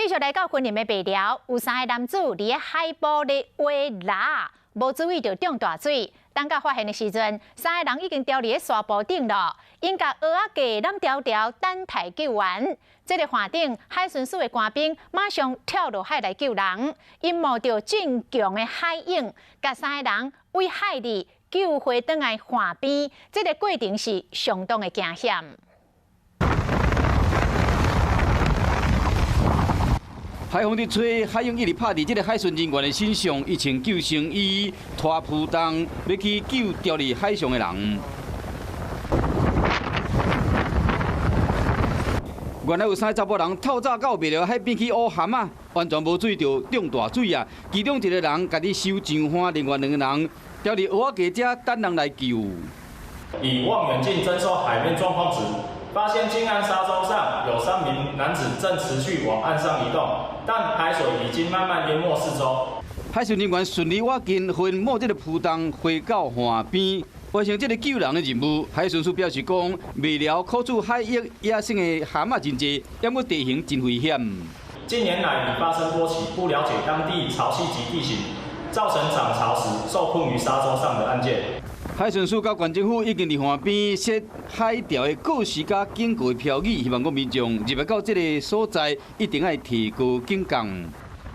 繼續來到雲林的麥寮，有三个男子佇咧海埔咧挖蜊，無注意著中大水。等甲發現的時陣，三個人已經牢佇咧沙埔頂囉。𪜶共蚵仔架攬牢牢，等待救援。這个岸頂海巡署的官兵馬上跳落海來救人，𪜶冒著真強的海湧，共三个人對海裡救回轉來岸邊。這个過程是相當的驚險。海風佇吹，海湧一直拍佇這个海巡人員的身上，伊穿救生衣、拖浮筒，欲去救牢佇海上的人。原來有三个查埔人透早到麥寮海邊去挖蚶仔，完全無注意著中大水啊！其中一个人家己收上岸，另外兩个人牢佇蚵仔架遮等人來救。以望遠鏡偵搜海面狀況時，發現近岸沙洲上有三名男子正持續往岸上移動，但海水已經慢慢淹沒四周。海巡人員順利挖近，分冒這个浮筒回到岸邊，完成這个救人的任務。海巡署表示講，麥寮靠處海域野生的蚶仔真濟，毋過地形真危險。近年來已發生多起不了解當地潮汐及地形，造成漲潮時受困於沙洲上的案件。海巡署佮縣政府已經佇岸邊設海釣的告示佮警告的標語，希望講民眾入來到這个所在，一定愛提高警覺。